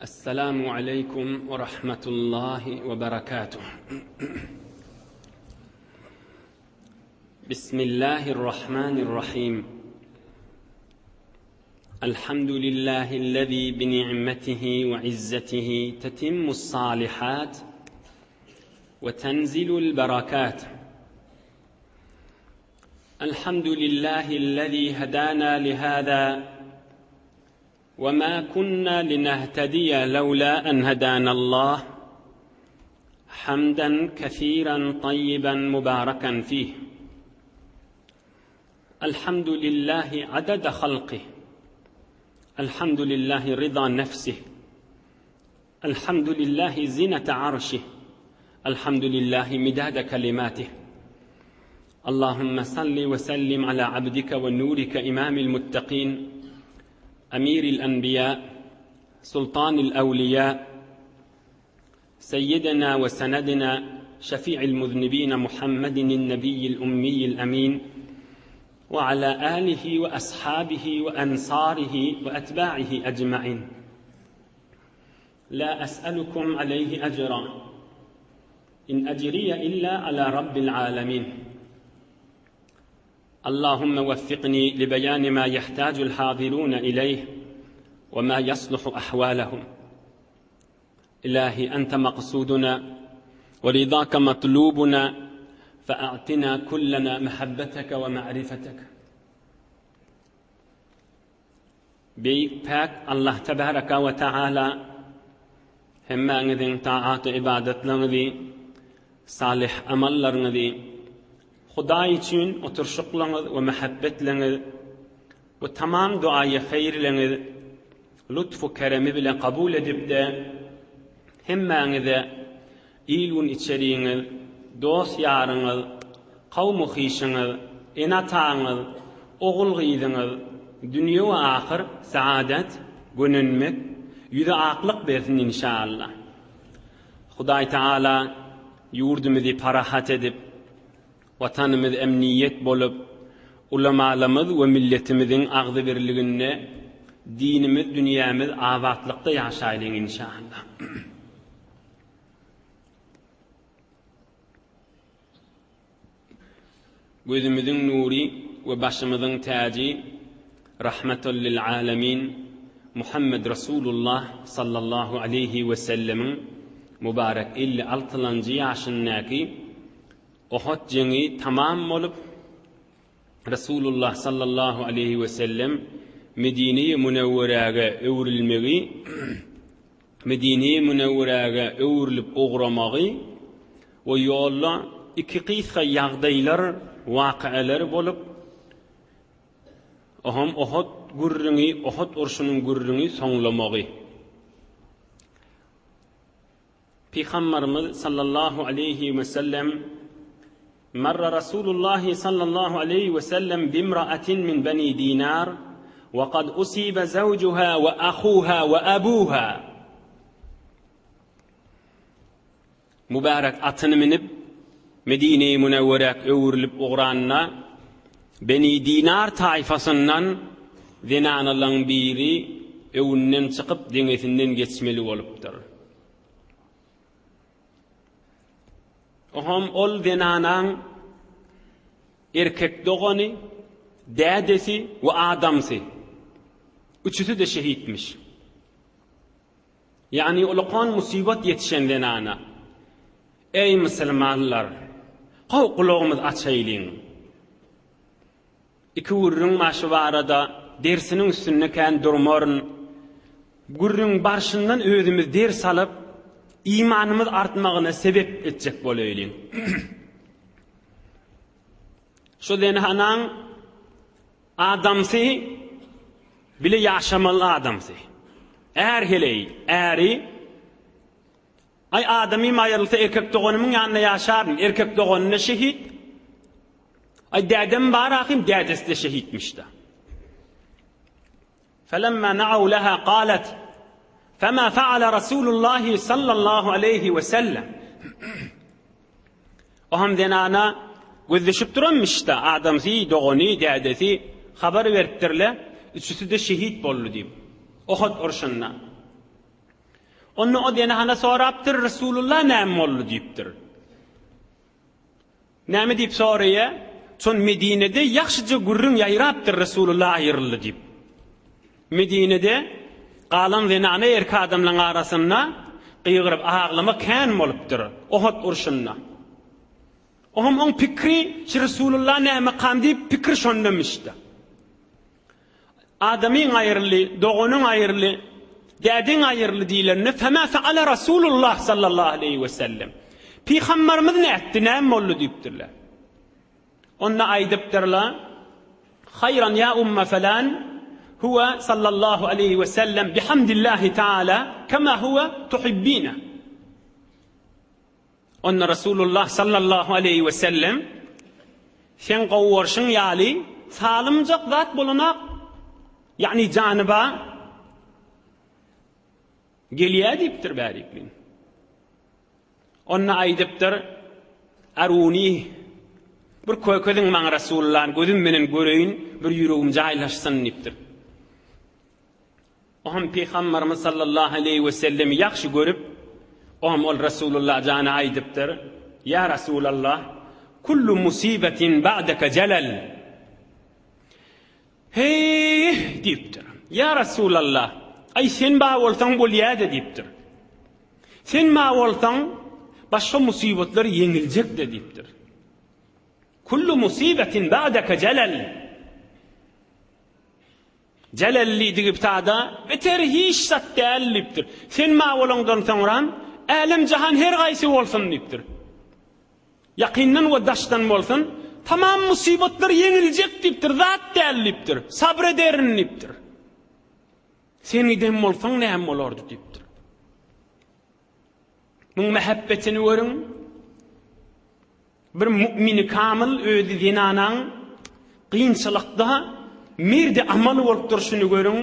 Esselamu aleýkum we rahmetullahi we berekatuh. Bismillahirrahmanirrahim. Elhamdülillahi'llezî bi ni'metihi we izzetihi tetimmus salihat we tenzilul berakat. Elhamdülillahi'llezî hedâna lihâzâ وما كنا لنهتدي لولا أن هدانا الله حمدا كثيرا طيبا مباركا فيه الحمد لله عدد خلقه الحمد لله رضا نفسه الحمد لله زنة عرشه الحمد لله مداد كلماته اللهم صل وسلم على عبدك ونورك إمام المتقين أمير الأنبياء سلطان الأولياء سيدنا وسندنا شفيع المذنبين محمد النبي الأمي الأمين وعلى آله وأصحابه وأنصاره وأتباعه أجمعين لا أسألكم عليه أجرا إن أجري إلا على رب العالمين اللهم وفقني لبيان ما يحتاج الحاضرون إليه وما يصلح أحوالهم إلهي أنت مقصودنا ورضاك مطلوبنا فأعطنا كلنا محبتك ومعرفتك Beýik Päk Allah Tebaraka we Taala hemmäňiziň taat-u-ybadatlaryňyzy, salyh amallaryňyzy, Hudaý üçin oturyşyklaryňyz we mähebbetleňiz we tamam duaýy haýyrlaryňyz lutf-u keremi bilen kabul edip-de, hemmäňize Il-gün içeriňiz, dost-ýaryňyz, kowum-u-hyşyňyz, ene-ataňyz, ogul-gyzyňyz, dünýe we ahyr saadat, gönenmek, ýüze aklyk bersin inşaallah. Hudaý Taala ýurdumyzy parahat edip, Watanymyz emniýet bolup, ulamalarymyz we milletimiziň agzybirliginde dinimiz, dünýämiz abatlykda ýaşaýlyň inşaallah. Gözümiziň nury we başymyzyň täji Rahmetul lil alemin Muhammed Rasulullah sallallahu aleýhi we sellemiň mübarek 56-lanjy ýaşyndaky Ohud jeňi tamam bolup, Resulullah sallallahu aleýhi we sellem Medine-i Münewweräge öwrülmegi Medine-i Münewweräge öwrülip ugramagy we ýolda iki gysga ýagdaýlar, wakyalar bolup, oňam Ohud gürrüňi, Ohud urşunyň gürrüňi soňlamagy. Pygamberimiz sallallahu aleýhi we sellem Marra Rasulullahi sallallahu aleýhi we sellem bimra'atin min bani Dinar we kad usiba zawjuha we ahuha we abuha Mübarek atyny minip Medine-i Münewweräk öwrülip ugranda Beni Dinar taýfasyndan zenanalaň biri öwünden çykyp deňesinden geçmeli bolupdyr. Oňam ol zenanaň erkek dogany, dädesi we adamsy. Üçüsi-de şehitmiş. Ýagny ulakan musybat ýetişen zenana. Eý musulmanlar, gowy gulagymyzy açaýlyň. Iki gürrüň bar şu barada, dersiniň üstünde kän durmaryn. Gürrüň barşyndan özümiz ders alyp, imanymyz artmagyna sebep etjek bolaýlyň. Şu zenanaň adamsy bile ýaşamaly adamsy. Är heleý, äri Aý adamym aýrylsa erkek doganymyň ýanynda ýaşaryn, erkek dogany-da şehit. Aý dädem bar ahym, dädesi-de şehitmiş-de. Felemma na'aw laha qalat Fema fa'ala Rasulullahi sallallahu aleyhi we sellem. O hem zenana gözleşip duranmyş-da, adamsy, dogany, dädesi habar beripdirle, üçüsi-de şehit boldy diýip. Ohud urşunda. Onda o zenana sorapdyr, Resulullah näme boldy diýipdir. Näme diýip soraýa? Şon Medinede ýagşyja gürrüň ýaýrapdyr Resulullah aýryldy diýip. Medinede galan zenana erkek adamlaryň arasynda gygyryp aglama kän bolupdyr Ohud urşunda. Oňam oň pikri şu Resulullah nämekam diýip pikir şondamyşda. Adamyň aýryldy, doganyň aýryldy, dädeň aýryldy diýlende, Fema feale Rasulullah sallallahu aleýhi we sellem. Pygambarymyz nätdi, näme boldy diýipdirler. Onda aýdypdyrlar, Haýran ýa umma falan, huwa sallallahu aleýhi we sellem bihamdillahi taala kema huwa tuhibbina. Onda Resulullah sallallahu aleýhi we sellem, Seň gowy görşüň ýaly salymjak zat bolanak, ýagny janyba gelýär diýipdir bärikliň. Onda aýdypdyr, Aruni, bir kökeziň maňa Resulullany gözüm menen göreýin, bir ýüregim jaýlaşsyn diýipdir. Oňam Pygamberimiz sallallahu aleýhi we sellemi ýagşy görüp, oňam ol Resulullah jana aýdypdyr, Ýa Resulallah, kullu musibetin ba'deke jelel. Heý, diýipdir. Ýa Resulallah, aý sen bar bolsaň bolýa-da diýipdir. Sen bar bolsaň, başga musibatlar ýeňiljek-de diýipdir. Kullu musibetin ba'deke jelel. Jelel diýdigi ptada beter hiç zat däl diýipdir. Sen ma bolaňdan soňram älem-jahan her gaýsy bolsun diýipdir. Ýakyndan we daşdan bolsun, tamam musybatlar ýeňiljek diýipdir, zat däl diýipdir. Sabr ederin diýipdir. Sen giden bolsaň näme bolardy diýipdir. Muň mähebbetini görüň. Bir mu'mini kamyl özi zenanaň kynçylykda merdi amal bolup durşuny görüň.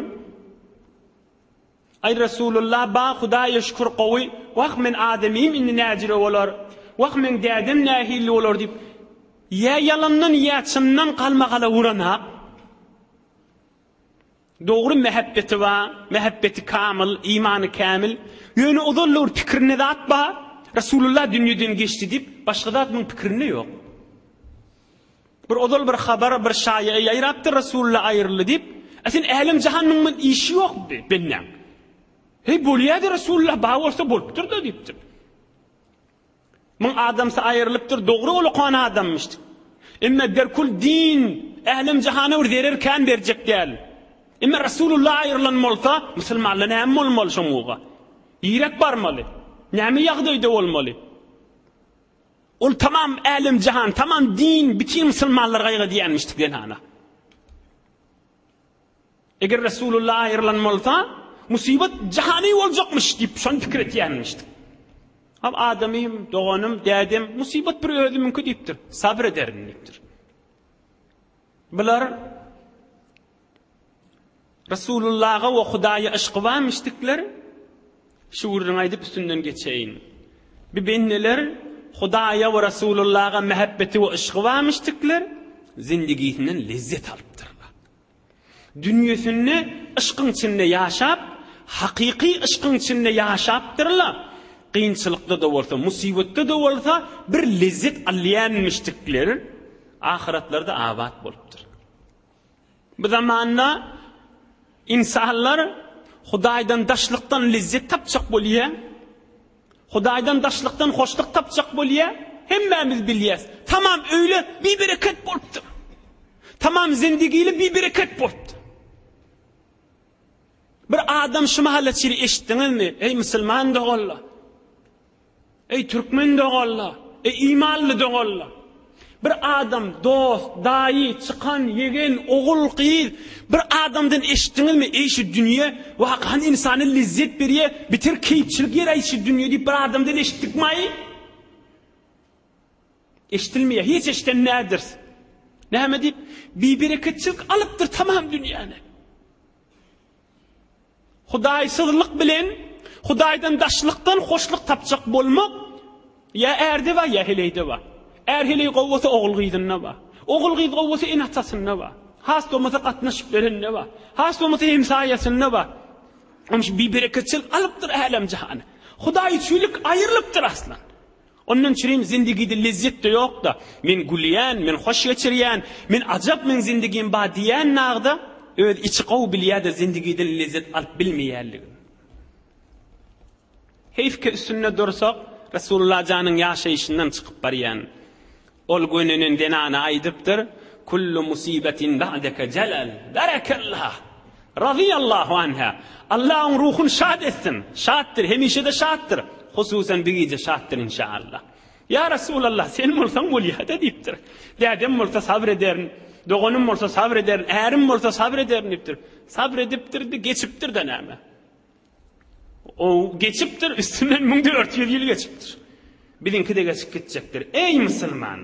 Aý Resulullah ba Hudaýa şükür gowy, wah men adamym indi näjüre bolar, wah meň dädem nähili bolar diýip, ýa ýalandan ýa çyndan galmagala uranak. Dogry mähebbeti bar, mähebbeti kamyl, imany kämil. Ýöne ozal-da bir pikirinde zat bar, Resulullah dünýeden geçdi diýip, başga zat muň pikirinde ýok. Bir ozal bir habar, bir şaýa ýaýrapdyr Resulullah aýryldy diýip, a sen älem-jahan muň bilen işi ýok bendäň. Heý bolýa-da Resulullah bar bolsa bolupdyr-da diýipdir. Muň adamsy aýrylypdyr, dogry ol okan adammyş. Emme derkul din, älem-jahana bir zerer kän berjek däl. Emme Resulullah aýrylan bolsa, musulmanlar näme bolmaly şoňuga? Ýürek barmaly. Näme ýagdaýda bolmaly? Ol tamam älem-jahan, tamam din, bütin musulmanlar gaýgy diýenmişdik zenana. Eger Resulullah aýrylan bolsa, musybat jahany boljakmyş diýip, şony pikir etýänmişdik. Hap adamym, doganym, dädem, musybat bir özümiňki diýipdir. Sabr ederin diýipdir. Bular Resulullaha we Hudaýa yşky barmyşdikler. Şu gürrüňi aýdyp üstünden geçeýin. Bu bendeler Hudaýa we Resulullaha mähebbeti we yşky barmyşdikler, zindigisinden lezzet alypdyrlar. Dünýesinde yşkyň içinde ýaşap, hakyky yşkyň içinde ýaşapdyrlar. Kynçylykda-da bolsa, musybatda-da bolsa bir lezzet alýanmyşdikler ahyratlarda abat bolupdyr. Bu zamanda ynsanlar Hudaýdan daşlykdan lezzet tapjak bolýar. Hudaýdan daşlykdan hoşluk tapjak bolýar. Hemmämiz bilýäs. Tamam öýle bibereket bolupdyr. Tamam zindigili bibereket bolupdyr. Bir adam şu mahala çili eşitdiňizmi? Eý musulman doganlar. Eý türkmen doganlar. Eý imanly doganlar. Bir adam dost, daýy, çykan, ýegen, ogul, gyz bir adamdan eşitdiňizmi? Eý şu dünýe wakan ynsana lezzet berýä, biter keýpçilik ýer aý şu dünýe diýip bir adamdan eşitdikmaý? Eşdilmeýär. Hiç eşden nädirs. Näme diýip? Bibereketçilik alypdyr tamam dünýäni. Hudaýsyzlyk bilen Hudaýdan daşlykdan hoşluk tapjak bolmak ýa ärde bar, ýa heleýde bar. Är heleý gowy bolsa ogul-gyzynda bar. Ogul-gyz gowy bolsa ene-atasynda bar. Has bolmasa gatnaşyp berende bar. Has bolmasa hemsaýasynda bar. Onuň üçin bibereketçilik alypdyr älem-jahany. Hudaý üçinlik aýrylypdyr aslan. Ondan çürim zindigide lezzet-de ýok-da. Men gülýän, men hoş geçirýän, men ajap meň zindigim bar diýýän nagda öz içi gowy bilýär-de zindigiden lezzet alyp bilmeýänligini. Heýf ki üstünde dursak, Resulullah janyň ýaşaýşyndan çykyp barýan. Ol gönenen zenana aýdypdyr, Kullu musibetin ba'deke jelal. Berekellah! Razyýallahu anha. Allah oň ruhuny şat etsin. Şatdyr, hemişe-de şatdyr. Hususan bu gije şatdyr inşaallah. Ýa Resulallah, sen bolsaň bolýa-da diýipdir. Dädem bolsa sabr ederin, doganym bolsa sabr ederin, ärim bolsa sabr ederin diýipdir. Sabr edipdir-de, geçipdir-de näme. O geçipdir, üstünden 1400 ýyl geçipdir. Biziňki-de geçip gitjekdir. Eý musulman!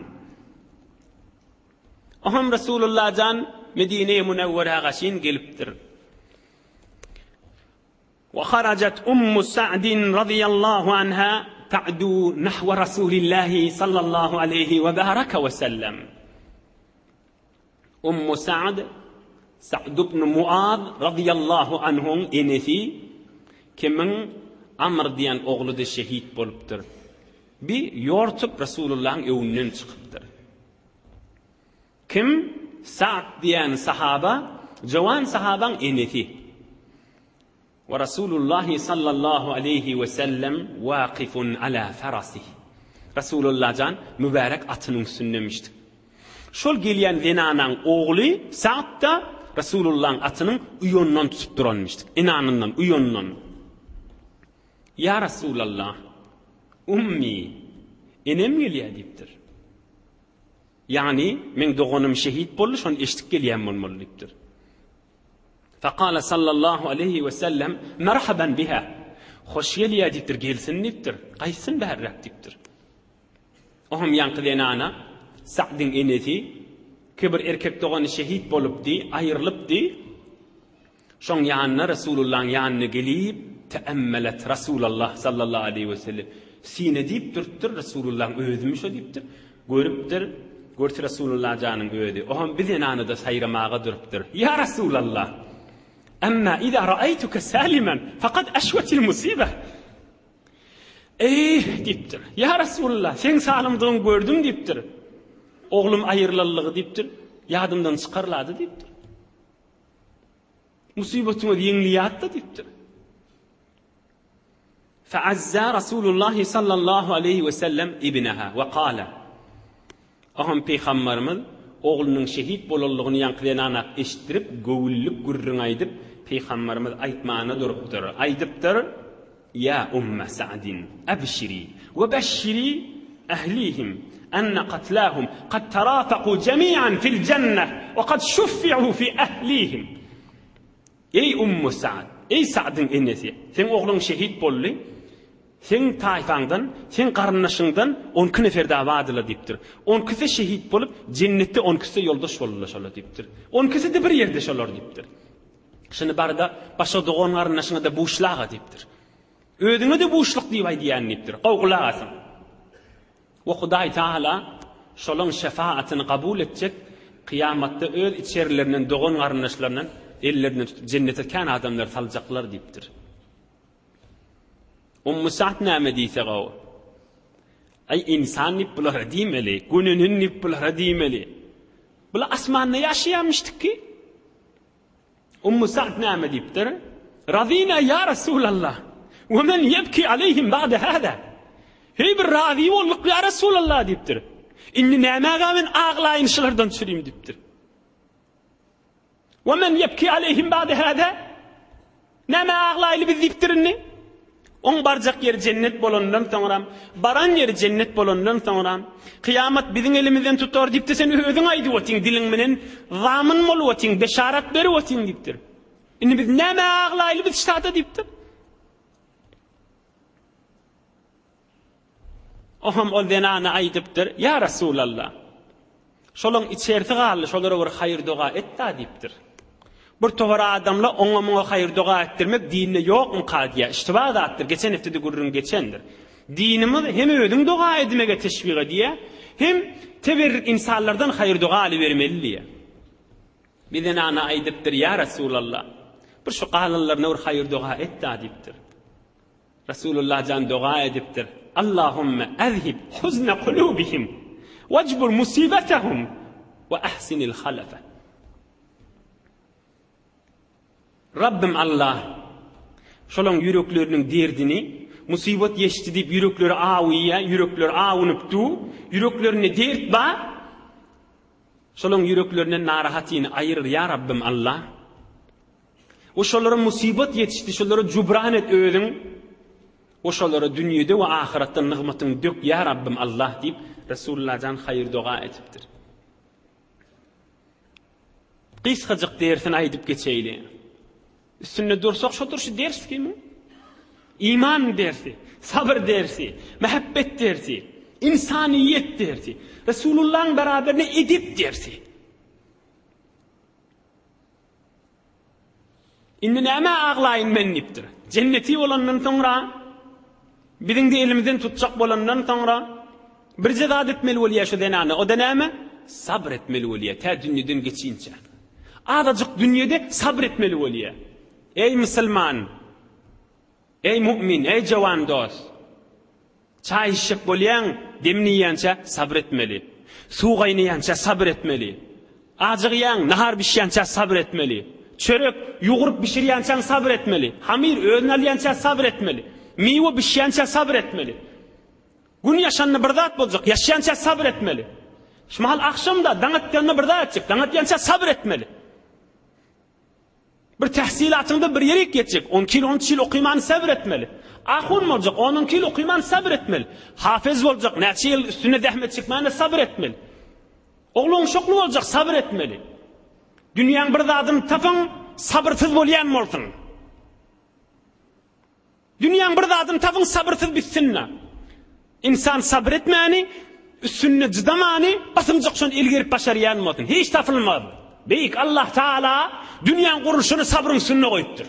Oňam Resulullah jan Medine-i Münewwerä gaşyn gelipdir. Wa harajat Ummu Sa'din radiyallahu anha ta'du nahwa Rasulillahi sallallahu aleyhi we baraka we sellem. Ummu Sa'd, Sa'd ibn Muaz radiyallahu anhuň enesi, kimiň Amr diýen ogly-da şehit bolupdyr. Bi ýortup Resulullahyň öňünden çykypdyr. Kim? Sa'd diýen sahaba, jowan sahabaň enesi. We Rasulullahi sallallahu aleýhi we sellem waqifun ala farasih. Rasulullah jan mübärek atynyň üstündemişdik. Şol gelýän zenanaň ogly Sa'd-da Rasulullahyň atynyň uýanyndan tutup duranmyşdyk. Enanyndan, uýanyndan. Ýa Rasulallah, ummi, enem gelýär diýipdir. Ýagny, meň doganym şehit boldy, şony eşidip gelýän bolmaly diýipdir. Fekale sallallahu aleýhi we sellem, Merhaban biha. Hoş gelýär diýipdir, gelsin diýipdir, gaýtsyn bärräk diýipdir. Oňam ýaňky zenana, Sa'dyň enesi, ki bir erkek dogany şehit bolupdy, aýrylypdy. Şoň ýanyna Resulullahyň ýanyna gelip, teemmelet Rasulallah sallallahu aleýhi we sellem. Sine diýip durupdyr, Resulullahyň özümi şo diýipdir. Görüpdir, görse Resulullah janyň özi. Oňam bir zenana-da saýramaga durupdyr. Ýa Resulallah! Emma iza ra'aýtuke salimen, faqad aşwetil musibeh. Eý, diýipdir. Ýa Resulallah, seň salymdygyňy gördüm diýipdir. Oglum aýrylanlygy diýipdir. Ýadymdan çykarlady diýipdir. Musybatyňyz ýeňliýat-da diýipdir. Feazza Rasulullahi sallallahu aleýhi we sellem ibneha we kale. Oňam Pygamberimiz oglunyň şehit bolanlygyny ýaňky zenana eşitdirip, göwünlik gürrüň aýdyp, Pygamberimiz aýtmana durupdyr. Aýdypdyr, Ýa Umme Sa'din, ebşiri we beşşiri ehlihim enne katlahum kad terafaku jemi'an fil jenneh we kad şuffi'u fi ehlihim. Eý Ummu Sa'd, eý Sa'dyň enesi, seň ogluň şehit boldy, seň taýfaňdan, seň garyndaşyňdan on iki nefer dagy bardylar diýipdir. On ikisi şehit bolup, jennetde on ikisi-de ýoldaş boldular şolar diýipdir. On ikisi-de bir ýerde şolar diýipdir. Şuny bar-da, başga dogan-garyndaşyňa-da buşlaga diýipdir. Özüňe-de buşluk diýip aýdýan diýipdir. Gowy gulak asyň. We Hudaý Tagala şolaň şefaatyny kabul etjek, kyýamatda öz içerilerinden dogan-garyndaşlaryndan ellerinden tutup jennete kän adamlary saljaklar diýipdir. Ummu Sa'd näme diýse gowy? Aý ynsan diýip bulara diýmeli, gönenen diýip bulara diýmeli. Bular asmanda ýaşaýarmyşdyk ki. Ummu Sa'd näme diýipdir? Razina ýa Resulallah, we men ýebki aleýhim ba'de hâzâ. Heý bir razy bolduk ýa Resulallah diýipdir. Indi nämäge men aglaýyn şulardan çürim diýipdir. We men ýebki aleýhim ba'de hâzâ. Nämä aglaýly biz diýipdir indi. Oň barjak ýeri jennet bolandan soňram, baran ýeri jennet bolandan soňram, kyýamat biziň elimizden tutar diýipdir, sen özüň aýdyp otyň, diliň menen zamyn bolup otyň, beşarat berip otyň diýipdir. Indi biz nämä aglaýly biz ştada diýipdir. Oňam ol zenana aýdypdyr, Ýa Resulallah! Şolaň içerisi galdy, şolara bir haýyr-doga et-dä diýipdir. Bir topar adamlar oňa-muňa haýyr-doga etdirmek dinde ýokmyka diýýär. Iştiba zatdyr, geçen hepdede gürrüň geçendir. Dinimiz hem özüň doga edmege teşwik edýär, hem teberrik ynsanlardan haýyr-doga alybermeli diýýär. Bir zenana aýdypdyr, Ýa Resulallah! Bir şu galanlaryna bir haýyr-doga et-dä diýipdir. Resulullah jan doga edipdir, Allahümme ezhib huzne kulubihim wejbur musibetehum we ahsinil halefe. Rabbim Allah, şolaň ýürekleriniň derdini, musybat ýeşdi diýip ýürekleri awyýa, ýürekleri awunyp dur, ýüreklerinde dert bar, şolaň ýüreklerinden narahatyny aýyr, ýa Rabbim Allah. We şolara musybat ýetişdi, şolara jubran et özüň. We şolara dünýede we ahyratda nygmatyňy dök, ýa Rabbim Allah diýip, Resulullah jan haýyr-doga edipdir. Gysgajyk dersini aýdyp geçeýli. Üstünde dursak şodur şu ders kimi? Iman dersi, sabyr dersi, mähebbet dersi, insaniýet dersi, Resulullahyň beraberine edep dersi. Indi nämä aglaýyn men diýipdir. Jenneti bolandan soňra, biziň-de elimizden tutjak bolandan soňra, birje zat etmeli bolýar şu zenana. O-da näme? Sabyr etmeli bolýar, tä dünýeden geçinçä. Azajyk dünýede sabyr etmeli bolýar. Eý musulman! Eý mu'min, eý jowan dost! Çaý içjek bolýaň, demini iýýänçä sabyr etmeli. Suw gaýnaýança sabyr etmeli. Ajygýaň, nahar bişýänçä sabyr etmeli. Çörek ýugrup bişirýänçäň sabyr etmeli. Hamyr özüni alýança sabyr etmeli. Miwe bişýänçä sabyr etmeli. Gün ýaşanda bir zat boljak, ýaşýança sabyr etmeli. Şu mahal agşamda daň atýanda bir zat etjek, daň atýança sabyr etmeli. Bir tähsilatyňda bir ýerik ýetjek, on iki ýyl, on üç ýyl okymany sabr etmeli. Ahun boljak, on-on iki ýyl okymany sabr etmeli. Hafez boljak, näçe ýyl üstünde zähmet çekmäne sabr etmeli. Ogly oňşukly boljak, sabr etmeli. Dünýäň bir zadyny tapyň, sabyrsyz bolýan bolsun. Dünýäň bir zadyny tapyň sabyrsyz bitsin-de. Ynsan sabyr etmäni, üstünde cydamany, basymjak şony el gerip başarýan bolsun. Hiç tapylmaz. Beýik Allah Taala dünýäň gurluşyny sabryň üstünde goýupdyr.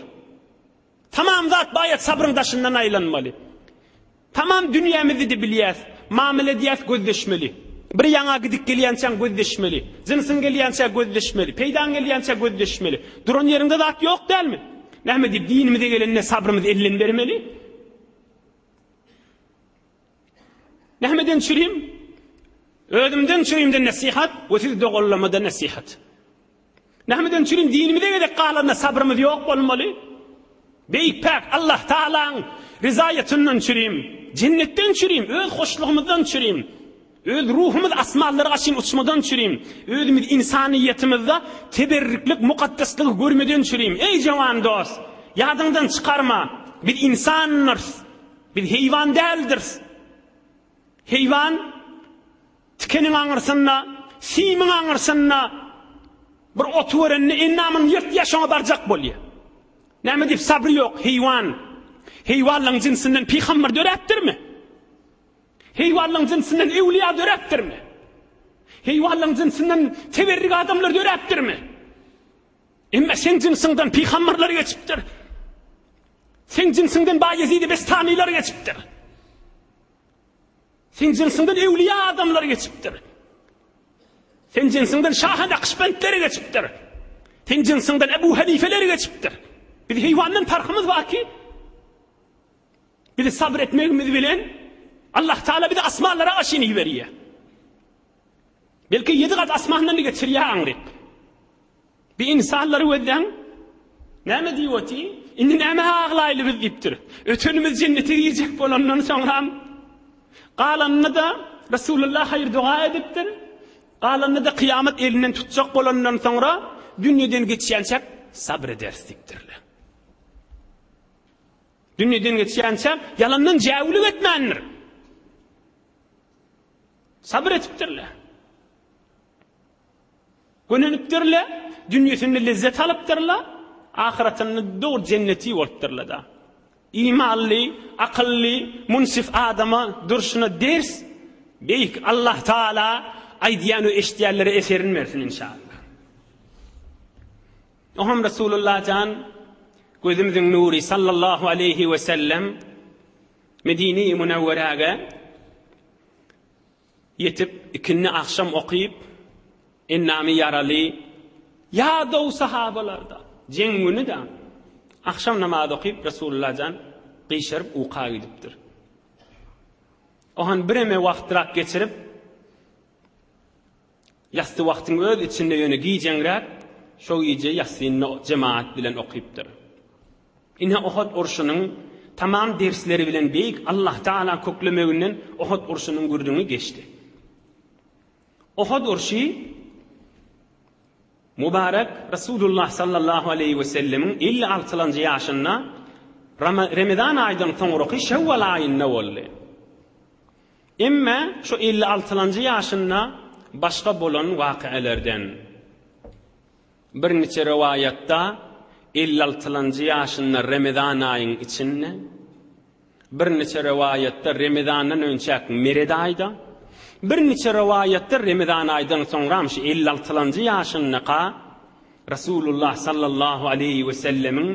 Tamam zat baýat sabryň daşyndan aýlanmaly. Tamam dünýämizi-de bilýäs. Mamele edýäs gözleşmeli. Bir ýaňa gidip gelýänçäň gözleşmeli. Jynsyň gelýänçä gözleşmeli. Peýdaň gelýänçä gözleşmeli. Duran ýeriňde zat ýok dälmi? Näme diýip dinimize gelende sabrymyzy elden bermeli? Nämeden çürim? Özümden çürimde nesihat we siz doganlamada nesihat. Nämeden çürim dinimize gezek galanda sabrymyz ýok bolmaly? Beýik päk Allah Taalaň rizaýatyndan çürim, jennetden çürim, öz hoşlugymyzdan çürim. Öz ruhumyz asmanlara gaçyn uçmadan çürim, özümiz ynsanyýetymyzda teberriklik, mukaddeslygy görmeden çürim. Eý jawan dost! Ýadyňdan çykarma, biz ynsandyrys, biz heýwan däldiris. Heýwan tikeniň aňyrsynda, simiň aňyrsynda bir oty görende endamyny ýyrtýar, şoňa barjak bolýar. Näme diýip sabry ýok, heýwan. Heýwanlaryň jynsyndan pygamber döräpdirmi? Heýwanlaryň jynsyndan öwlüýa döräpdirmi? Heýwanlaryň jynsyndan teberrik adamlar döräpdirmi? Emma seň jynsyňdan pygamberler geçipdir. Seň jynsyňdan Baýezid-i Bestamiler geçipdir. Seň jynsyňdan öwlüýa adamlar geçipdir. Seň jynsyňdan Şahy Nakşbentler geçipdir. Seň jynsyňdan Ebu Hanifeler geçipdir. Biz heýwandan parhymyz bar ki, Bizi sabyr etmegimiz bilen Allah Taala bizi asmanlara aşyn iberýär. Belki ýedi gat asmandan geçirýär aňryk. Bir insanlary gözläň. Näme diýip oty? Indi näme aglaýly biz diýipdir. Ötenimiz jennete girjek bolandan soňram galanyny-da Resulullah haýyr doga edipdir. Galanyny-da kyýamat elinden tutjak bolandan soňra dünýeden geçýänçäk sabyr ederis diýipdirler. Dünýeden geçýänçä ýalandan jäwlik etmändir. Sabyr etipdirler. Gönenipdirler, dünýesinde lezzet alypdyrlar, ahyratynda dogry jenneti bolupdyrlar-da. Imanly, akylly, munsif adama durşuna ders, Beýik Allah Taala aýdýan we eşidýänlere eserin bersin inşallah. Oňam Resulullah jan gözümiziň nury sallallahu aleýhi we sellem Medine-i Münewweräge ýetip ikindi agşam okyp endamy ýaraly ýadaw sahabalarda jeň güni-de. Agşam namazy okyp Resulullah jan gyşaryp uka gidipdir. Ohan bireme wagtrak geçirip ýassy wagtyň öz içinde ýöne gijeňräk şo gije ýassyny jemaat bilen okypdyr. Ine Ohod urşunyň tamam dersleri bilen beýik Allah Taala köklemeginden Ohod urşunyň gürrüňi geçdi. Ohod urşy Mubarek Resulullah sallallahu aleýhi we sellemiň 56-lanjy ýaşynda Remezan aýdan soňraky Şewwal aýynda boldy. Emme şu 56-lanjy ýaşynda başga bolan wakyälerden Birniçe rowaýatda 56-lanjy ýaşynda Remezan aýyň içinde, birniçe rowaýatda Remezandan önçäk Mered aýda, birniçe rowaýatda Remezan aýdan soňram şu 56-lanjy ýaşyndaka Resulullah sallallahu aleýhi we sellemiň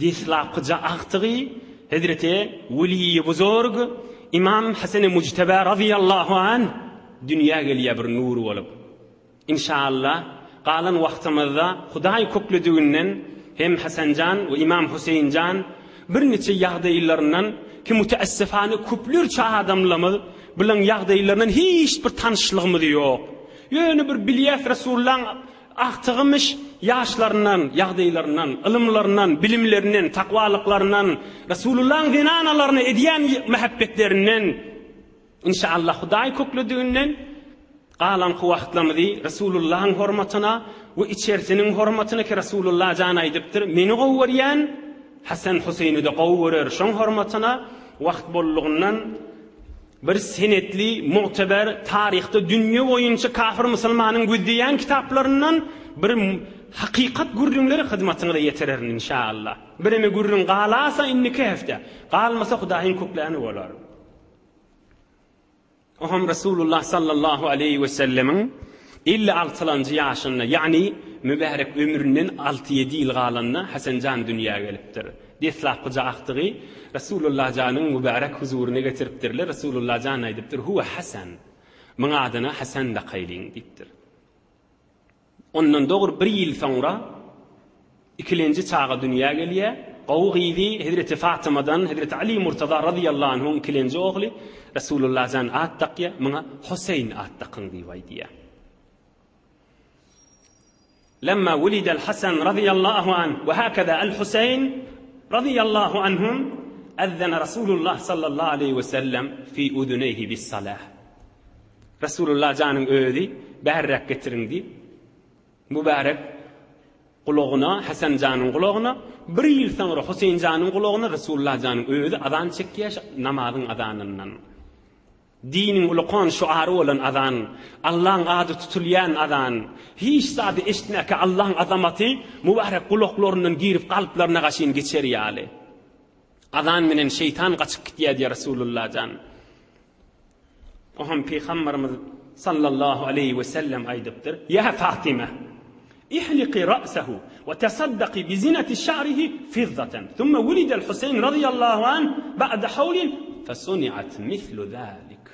deslapkyja agtygy Hezreti Weliýi Buzurg Imam Haseni Mujteba razyýallahu anh dünýä gelýär bir nur bolup. Inşallah, galan wagtymyzda Hudaý köklediginden hem Hasanjan we Imam Huseýinjan birniçe ýagdaýlaryndan ki müteessifane köplerçe adamlamyz bilen ýagdaýlaryndan hiç bir tanyşlygymyz ýok. Ýöne bir bilýäs Resulullaň agtygymyş ýaşlaryndan, ýagdaýlaryndan, ylymlaryndan, bilimlerinden, takwalyklaryndan, Resulullaň zenanalaryna edýän mähebbetlerinden Inşallah Hudaý köklediginden galanky wagtlamyzy Resulullahyň hormatyna we içerisiniň hormatyna ki Resulullah jan aýdypdyr, meni gowy görýän Hasan Huseýni-de gowy görer şoň hormatyna wagt bollugyndan bir senetli mu'teber taryhda dünýe boýunça kafir musulmanyň gözleýän kitaplaryndan bir hakykat gürrüňleri hyzmatyňyza ýetirerin inşallah. Bireme gürrüň galasa indiki hepde, galmasa Hudaýyň kökläni bolar. Oňam Resulullah sallallahu aleýhi we sellemiň 56-lanjy ýaşynda, ýagny mübärek ömründen alty-ýedi ýyl galanda Hasan jan dünýä gelipdir. Deslapkyja agtygy Resulullah janyň mübärek huzuryna getiripdirler. Resulullah jan aýdypdyr, Huwe Hasan. Muň adyna Hasan dakaýlyň diýipdir. Ondan dogry bir ýyl soňra ikilenji çaga dünýä gelýär. Gowy gyzy Hezreti Fatymadan Hezreti Ali Murtaza razyýallahu anhuň ikilenji ogly Resulullah jan at dakýar, muňa Huseýn at dakyň diýip aýdýar. Lemma wulidel Hasan razyýallahu anh we hakaza al Huseýn razyýallahu anhum ezzene Resulullah sallallahu aleýhi we sellem fi uzuneýhi bis salah. Resulullah janyň özi bärräk getiriň diýip, mübärek gulagyna, Hasan janyň gulagyna, bir ýyl soňra Huseýin janyň gulagyna Resulullah janyň özi azan çekýär, namazyň azanyndan. Diniň ulukan şuary bolan azan, Allaň ady tutulýan azan, hiç zady eşitmäkä Allaň azamaty mübärek gulaklaryndan girip kalplaryna gaşyn geçer ýaly. Azan bilen şeýtan gaçyp gitýär diýýär Resulullah jan. Oňam Pygamberimiz sallallahu aleýhi we sellem aýdypdyr, Ýa Fatyma, ihliqi ra'sahu we tasaddaqi bi zinati şa'rihi fiddatan. Thumma wulida al-Huseýn radiyallahu anh ba'da hawlin fasuni'at mithlu zalik.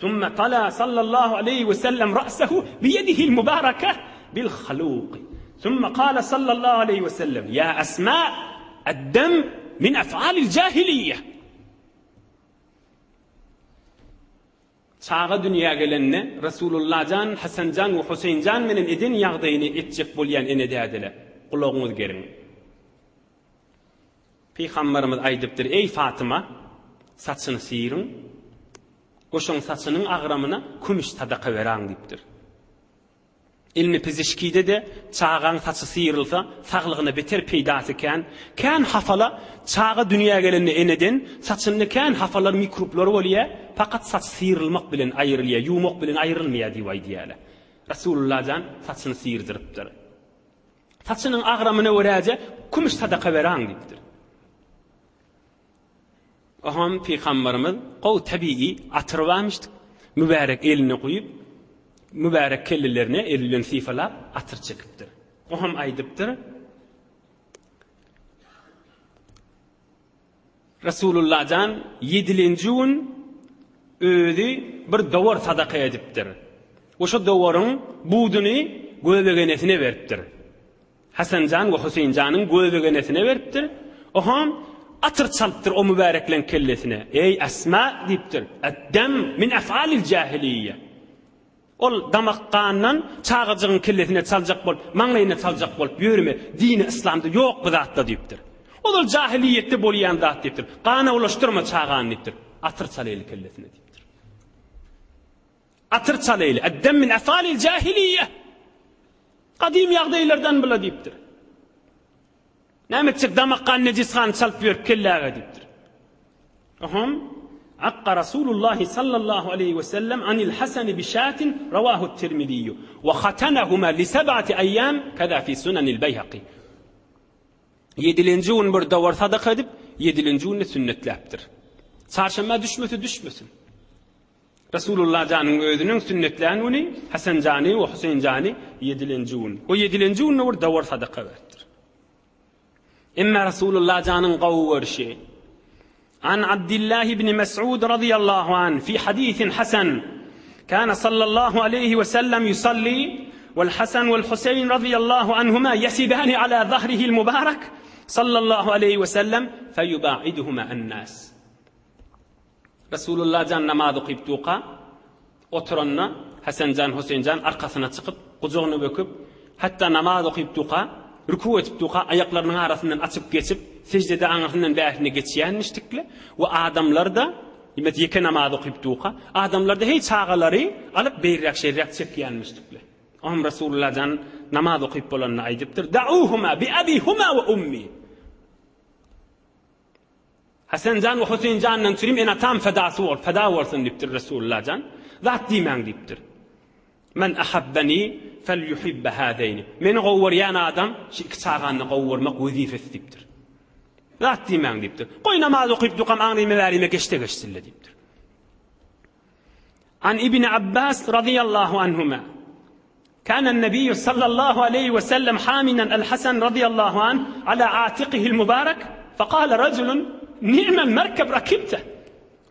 Thumma tala sallallahu aleýhi we sellem ra'sahu bi yedihi al-mubaraka bil haluq. Thumma qala sallallahu aleýhi we sellem, Ýa Asma, ad-dam min af'al al-jahiliyyah. Çaga dünýä gelende Resulullah jan, Hasan jan we Huseýn jan bilen eden ýagdaýyny etjek bolýan ene-dädele, gulagyňyz geriň. Pygamberimiz aýdypdyr, Eý Fatyma, saçyny syryň, goşaň saçynyň agramyna kümüş sadaka beraň diýipdir. Ilmi pizişkide-de çagaň saçy syrylsa, saglygyna beter peýdasy kän. Kän hafala, çaga dünýä gelende eneden saçynda kän hafalar, mikroblar bolýar, pakat saç syrylmak bilen aýrylýar, ýuwmak bilen aýrylmaýar diýip aýdýarlar. Resulullah jan saçyny syrdyrypdyr. Saçynyň agramyna göräje kümüş sadaka beraň diýipdir. Oňam pygamberimiz gowy tebigy atyr barmyşdyk, mübärek eline guýup, mübärek kellelerine eli bilen sypalap atyr çekipdir. Oňam aýdypdyr, Resulullah jan ýedilenji gün özi bir dowar sadaka edipdir. We şo dowaryň buduny göbegenesine beripdir. Hasan jan we Huseýin janyň göbegenesine beripdir. Oham atyr çalypdyr o mübärekleň kellesine. Eý, Esma! diýipdir. Ed-dem min ef'alil jahiliýe. Ol damak gandan çagajygyň kellesine çaljak bolup, maňlaýyna çaljak bolup ýörme, dini yslamda ýok bu zatlar diýipdir. Ozal jahiliýetde bolýan zat diýipdir. Gana ulaşdyrma çagany diýipdir. Atyr çalaýly kellesine diýipdir. Atyr çalaýly. Eddem min efalil jahiliýe. Gadym ýagdaýlardan bula diýipdir. Näme etjek damak gan nejis gany çalyp ýörüp kelläge diýipdir. Oham Akka Rasulullah sallallahu aleýhi we sellem anil Hasan bi şatin rawahu Tirmizi we hatanahuma li seb'ati aýýam kaza fi sunanil Beýhaki. Ýedilenji gün bir dowar sadaka edip, ýedilenji günde sünnetläpdir. Çarşenbä düşmese düşmesin. Resulullah janyň özüniň sünnetlän güni Hasan jany we Huseýn jany ýedilenji gün. O ýedilenji günde bir dowar sadaka beripdir. Emma Resulullah janyň gowy görşi. An Abdullah ibn Mes'ud radiyallahu an fi hadisin hasan kana sallallahu aleyhi ve sellem yusalli vel Hasan vel Huseýn radiyallahu anhuma yesibani ala zahrihi'l mubarak sallallahu aleyhi ve sellem feyubaiduhuma en-nas. Resulullah jan namaz okyp durka, oturanda Hasan jan, Huseýn jan arkasyna çykyp, gujagyny böküp, hatda namaz okyp durka, rüku edip durka aýaklarynyň arasyndan açyp geçip, seždede aňyrsyndan bärsine geçýänmişdikle we adamlar-da, diýmek, ýeke namaz okyp durka, adamlar-da heý çagalary alyp beýräk-şeýräk çekýänmişdikle. Oňam Resulullah jan namaz okyp bolanda aýdypdyr, Da'uhuma bi abihuma we ummi. Hasan jan we Huseýin jandan çürim ene-atam fedasy bol, feda bolsun diýipdir Resulullah jan. Zat diýmäň diýipdir. Men ahabbeni felyuhibbe hazeýni. Meni gowy görýän adam şu iki çagany gowy görmek wezipesi diýipdir. Zat diýmäň diýipdir. Goý namaz okyp dukam aňryma bärime geçde geçsinle diýipdir. An Ibn Abbas radiyallahu anhuma. كان النبي صلى الله عليه وسلم حاملا الحسن رضي الله عنه على عاتقه المبارك فقال رجل نعم المركب ركبته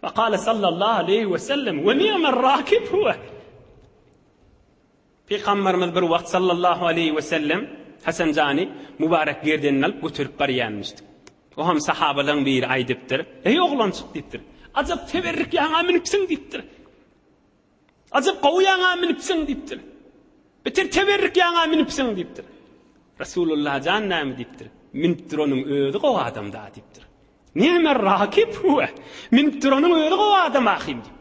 فقال صلى الله عليه وسلم ونعم الراكب هو Pygamberimiz bir wagt sallallahu aleýhi we sellem Hasan jany mübarek gerdenine alyp göterip barýanmyşdyk. O hem sahabalaryň biri aýdypdyr, Eý oglanjyk diýipdir. Ajap teberrik ýaňa münüpsiň diýipdir. Ajap gowy ýaňa münüpsiň diýipdir. Beter teberrik ýaňa münüpsiň diýipdir. Resulullah jan näme diýipdir? Münüp duranyň özi gowy adam da diýipdir. Näme rakip huwe? Münüp duranyň özi gowy adam ahym diýipdir.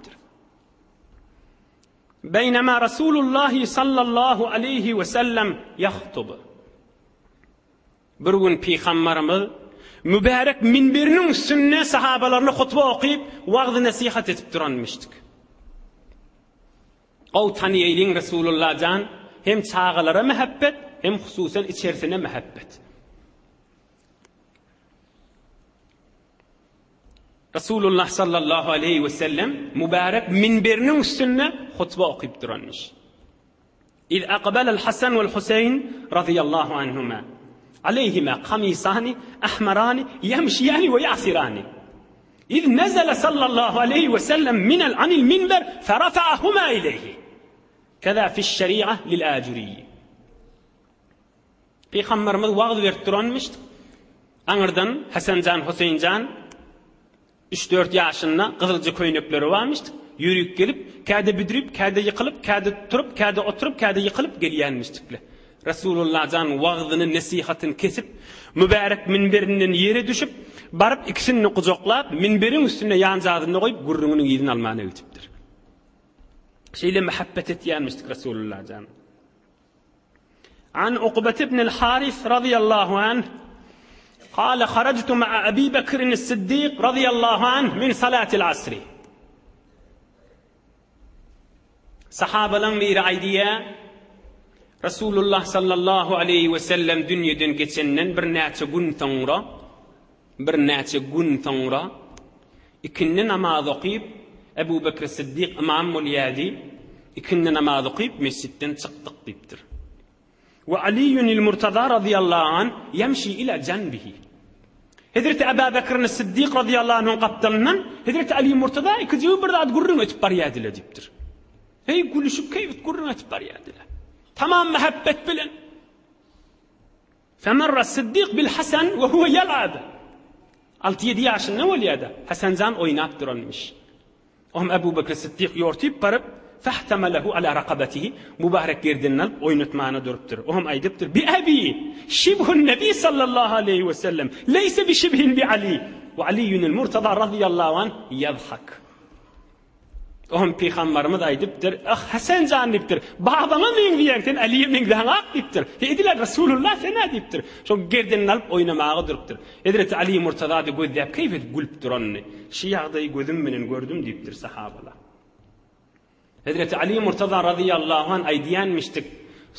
Beýnema Resulullah sallallahu aleýhi we sellem ýahtubu. Bir gün Pygambarymyz mübärek minberiniň üstünde sahabalaryna hutba okyp, wagzy-nesihat edip duranmyşdyk. Gowy tanyýaýlyň Resulullah jan, hem çagalara mähebbet, hem hususan içerisine mähebbet. Resulullah sallallahu aleýhi we sellem mübärek minberiniň üstünde hutba okyp duranmyş. Iz aqbalal Hasan wal Huseýn razyýallahu anhuma aleýhima kamisani ahmarani ýemşiýani we ýasirani. Iz nezele sallallahu aleýhi we sellem minel anil minber ferafa'ahuma ileýhi. Keza fiş-şeri'a lil Ajuriýi. Pygamberimiz wagyz berip duranmyş. Aňyrdan Hasan jan, Huseýn jan Üç-dört ýaşynda gyzylja köýnekleri barmyş. Ýörüp gelip, käde büdrüp, käde ýykylyp, käde turup, käde oturyp, käde ýykylyp gelýänmişdikle. Resulullah jan wagzyny, nesihatyny kesip, mübärek minberinden ýere düşüp, baryp ikisini gujaklap, minberiň üstünde ýanjazynda goýup, gürrüňiniň yzyny almana gidipdir. Şeýle mähebbet etýänmişdik Resulullah jan. An Ukbet ibn Haris radiyallahu anh Kale harajtu ma'a Ebi Bekrin Siddik radiyallahu anh min salatil asri. Sahabalaň biri aýdýar, Resulullah sallallahu aleyhi ve sellem dünýeden geçenden birnäçe gün soňra, birnäçe gün soňra ikindi namaz okyp, Ebu Bekr Siddik ymam bolýardy, ikindi namaz okyp mesjitden çykdyk diýipdir. We Aliýunil Murtaza razyýallahu anh ýemşi ila janbihi. Hezreti Eba Bekrin Siddik razyýallahu anhuň gapdalyndan Hezreti Ali Murtaza ikijigi bir zat gürrüň edip barýardylar diýipdir. Heý gülüşip keýp gürrüň edip barýardylar. Tamam mähebbet bilen. Femerra Siddik bil Hasan we huwe ýel'ab. Alty-ýedi ýaşynda bolýar-da, Hasan jan oýnap duranmyş. Ohm Ebu Bekr Siddik ýortyp baryp, fehtemelehu ala rakabetihi, mübarek gerdenini alyp oýnatmana durupdyr. Ohm aýdypdyr, Bi ebi, şibhun nebi sallallahu aleýhi we sellem, leýse bi şibhin bi Ali, we Aliýunil Murtaza razyýallahu anh ýazhak. Ohm pygambarymyz aýdypdyr, Ah, Hasan jan diýipdir, babaňa meňzeýäň sen, Aliýe meňzäňak diýipdir. Edil Resulullah sen-ä diýipdir. Şo gerdenini alyp oýnamaga durupdyr. Hezreti Ali Murtaza-da gözläp keýp edip gülüp duranyny, Şu ýagdaýy gözüm bilen gördüm diýipdir sahabalar. Hezreti Ali Murtaza razyýallahu anh aýdýanmyşdyk,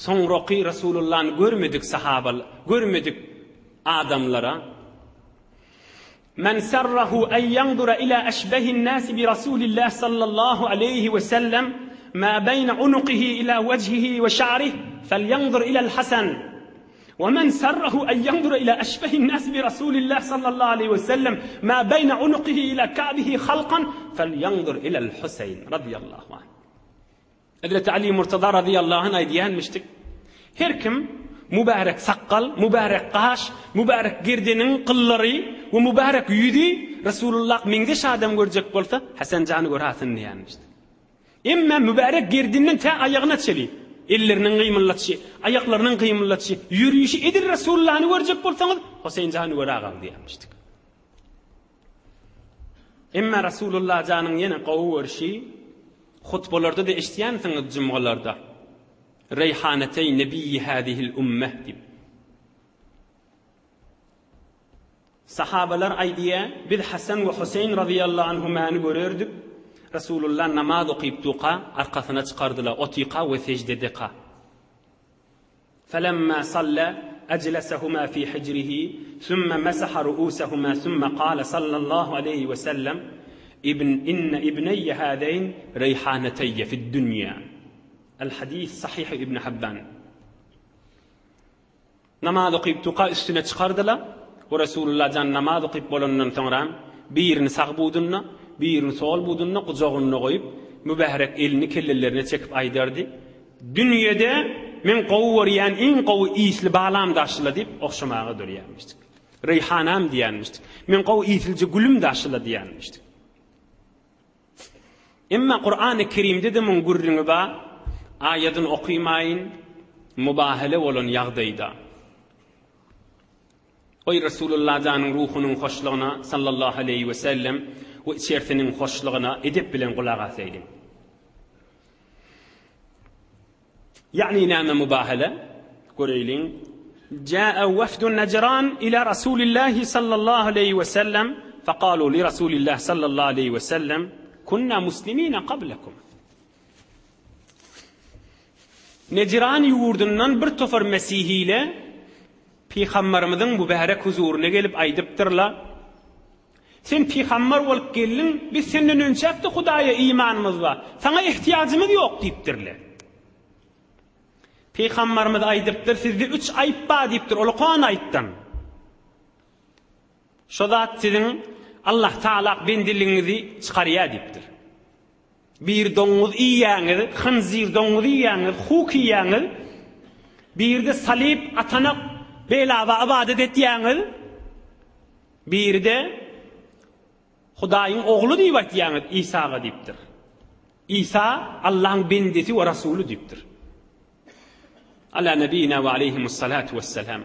soňraky Resulullany görmedik sahabal, görmedik adamlara, Men sarrahu en ýanzura ila eşbehin nasi bi Rasulillah sallallahu aleýhi we sellem ma beýne unukihi ila wejhihi we şa'rih felýanzur ilel Hasan. We men sarrahu en ýanzura ila eşbehin nasi bi Rasulillah sallallahu aleýhi we sellem ma beýne unukihi ila ka'bihi halkan felýanzur ilel Huseýn radiyallahu anh. Hezreti Ali Murtaza razyýallahu anh aýdýanmyşdyk, Her kim mübärek sakgal, mübärek gaş, mübärek gerdeniň gyllary we mübärek ýüzi Resulullah meňzeş adam görjek bolsa, Hasan jany görasyn diýenmişdik. Emma mübärek gerdenden tä aýagyna çeli, elleriniň gymyldatyşy, aýaklarynyň gymyldatyşy, ýörüşi edil Resulullahny görjek bolsaňyz, Huseýn jany göragaň diýenmişdik. Emma Rasulullah janyň ýene gowy görşi, hutbalarda-da eşidýänsiňiz jumgalarda, Reýhaneteý nebiyyi hazihil ummeh diýip. Sahabalar aýdýar, biz Hasan we Huseýn razyýallahu anhumäni görerdik, Rasulullah namaz okyp duka, arkasyna çykardylar, otyka we seždedeka. Felemma salla ejlesehuma fi hijrihi summa mesaha ruusehuma summa kale sallallahu aleýhi we sellem, Ibn inne ibneýe hazeýn reýhaneteýe fid-dünýä. El-hadis sahyh Ibn Habban. Namaz okyp duka üstüne çykardylar we Resulullah jan namaz okyp bolandan soňra birini sag budunda, birini sol budunda gujagynda goýup, mübärek elini kellelerine çekip aýdardy, Dünýede meň gowy görýän iň gowy ysly balam daşyla diýip ogşamaga durýarmyşdyk. Reýhanam diýýärmişdik. Meň gowy yslyja gülüm daşyla diýýärmişdik. Emma Kurany Kerimde-de muň gürrüňi bar. Aýadyny okymaýyn, mubahele bolan ýagdaýda. Goý Resulullah janyň ruhunyň hoşlugyna sallallahu aleýhi we sellem we içersiniň hoşlugyna edep bilen gulak asaýlyň. Ýagny näme mubahele? Göreýliň. Jaa wafdu Najran ila Rasulillahi sallallahu aleýhi we sellem faqalu li Rasulillah sallallahu aleýhi we sellem kunna muslimina qablakum. Nejran ýurdundan bir topar mesihile Pygambarymyzyň mübärek huzuryna gelip aýdypdyrlar, Sen pygambar bolup geldiň, biz senden önçäk-de Hudaýa imanymyz bar, saňa ehtiýajymyz ýok diýipdirler. Pygambarymyz aýdypdyr, sizde üç aýyp bar diýipdir, ulakan aýypdan. Şo zat siziň Allah Taala bendeligiňizi çykarýar diýipdir. Biri doňuz iýýäňiz, hynzyr doňuzy iýýäňiz, huk iýýäňiz. Biri-de salyp, atanak, belaba ybadat etýäňiz. Biri-de Hudaýyň ogly diýip aýtýaňyz Isaga diýipdir. Isa Allahyň bendesi we rasuly diýipdir. Ala nebina we aleyhimussalatu wesselam.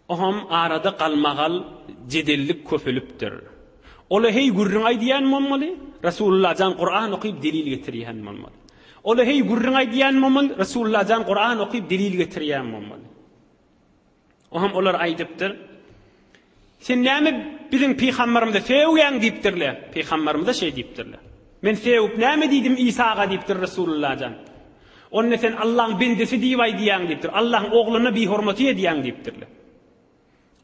Oham arada galmagal, jedellik köpelipdir. Ola heý gürrüň aýdýan bolmaly, Resulullah jan Kuran okyp delil getirýän bolmaly. Ola heý gürrüň aýdýan bolmaly, Resulullah jan Kuran okyp delil getirýän bolmaly. Oham olar aýdypdyr, Sen näme biziň pygamberimize sögýäň diýipdirler. Pygamberimize şeý diýipdirler. Men sögüp näme diýdim Isaga diýipdir Resulullah jan. Onda sen Allaň bendesi diýip aýdýaň diýipdir. Allaň ogluna bihormaty edýäň diýipdirler.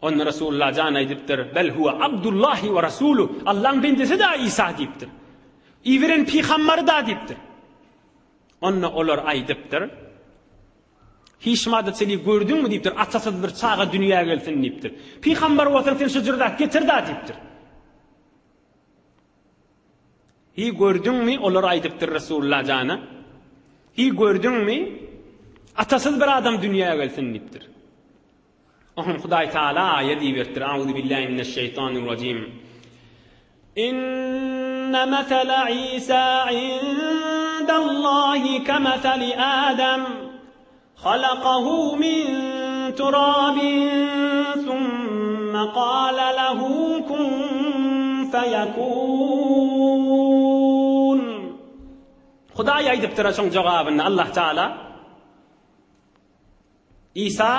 Onda Resulullah jan aýdypdyr, Bel huwa Abdullahi we rasuluh. Allaň bendesi da Isa diýipdir. Iberen pygambary da diýipdir. Onda olar aýdypdyr, Hiç mada çeli gördüňmi diýipdir, atasyz bir çaga dünýä gelsin diýipdir. Pygamber bolsaň sen şu jyrdak getir da diýipdir. Hi gördüňmi, olar aýdypdyr Resulullah jana. Hi gördüňmi? Atasyz bir adam dünýä gelsin diýipdir. Oňa Hudaý Taala aýat iberipdir. Auzu billahi mineşşeýtanirrajim. Inne mesele Isa indallahi kemeseli Adem. Halakahu min turabin summa kâle lehu kun feyekûn. Hudaý aýdypdyr şoň jogabyny Allah Taala. Isa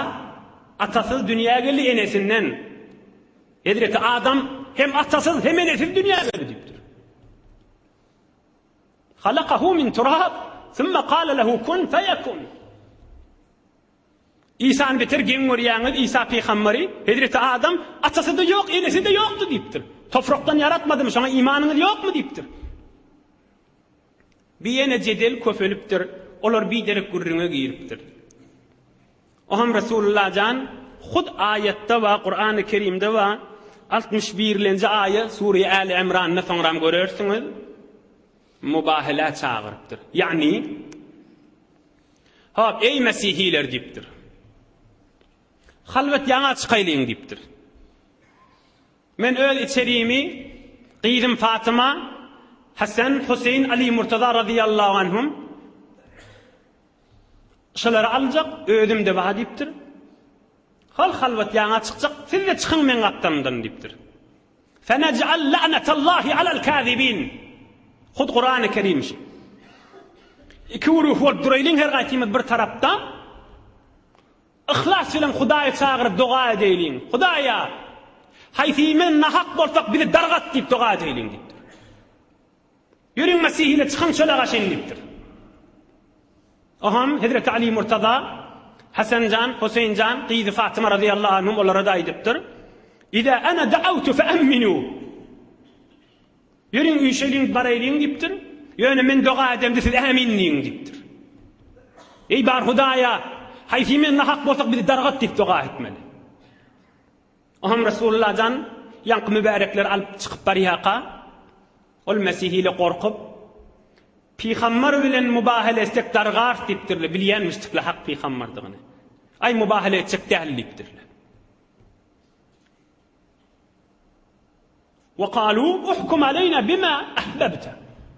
atasyz dünýä geldi enesinden. Hezreti Adam hem atasyz hem enesiz dünýä geldi diýipdir. Halakahu min turab, summa kâle lehu kun feyekun. Isany beter geň görýäňiz, Isa pygamberi, Hezreti Adam atasy-da ýok, enesi-de ýokdy diýipdir. Toprakdan ýaratmadym, şoňa imanyňyz ýokmy diýipdir. Bir ýene jedel köpelipdir, olar biderek gürrüňe giripdir. Oňam Resulullah jan hut aýatda we Kurany Kerimde we 61-lenji aýa Sure Äli Imranda soňram görersiňiz mubahilä çagyrypdyr. Ýagny Hop, eý mesihiler diýipdir. Halwat ýaňa çykaýlyň diýipdir. Men öz içerimi gyzym Fatyma, Hasan, Huseýn, Ali Murtaza razyýallahu anhum şolary aljak, özüm-de bar diýipdir. Hol halwat ýaňa çykjak, siz-de çykyň meň gapdalymdan diýipdir. Fenej'al la'natallahi alal kazibin. Hut Kurany Kerim şu. Iki güruh bolup duraýlyň her gaýsymyz bir tarapda. Yhlas bilen Hudaýy çagyryp doga edeýliň. Hudaýa! Haýsymyz nahak bolsak bizi dargat diýip doga edeýliň diýipdir. Ýörüň Mesihile çykyň çöle gaşyn diýipdir. Oham Hezreti Ali Murtaza, Hasan jan, Huseýn jan, gyzy Fatyma razyýallahu anhum olara-da aýdypdyr. Iza ana da'awtu fe aminu. Ýörüň üýşeliň baraýlyň diýipdir. Ýöne men doga edemde siz ämin diýiň diýipdir. Eý bar Hudaýa, haýsymyz nahak bolsak bizi dargat diýip doga etmeli. Oňam Resulullah jan ýaňky mübärekleri alyp çykyp barýarka, ol mesihile gorkup, Pygambar bilen mubahele etsek dargarys diýipdirler, bilýänmişdikler hak pygambardygyny. Aý mubahele etjek däl diýipdirler. Wa kalu uhkum aleyna bima ahbabta.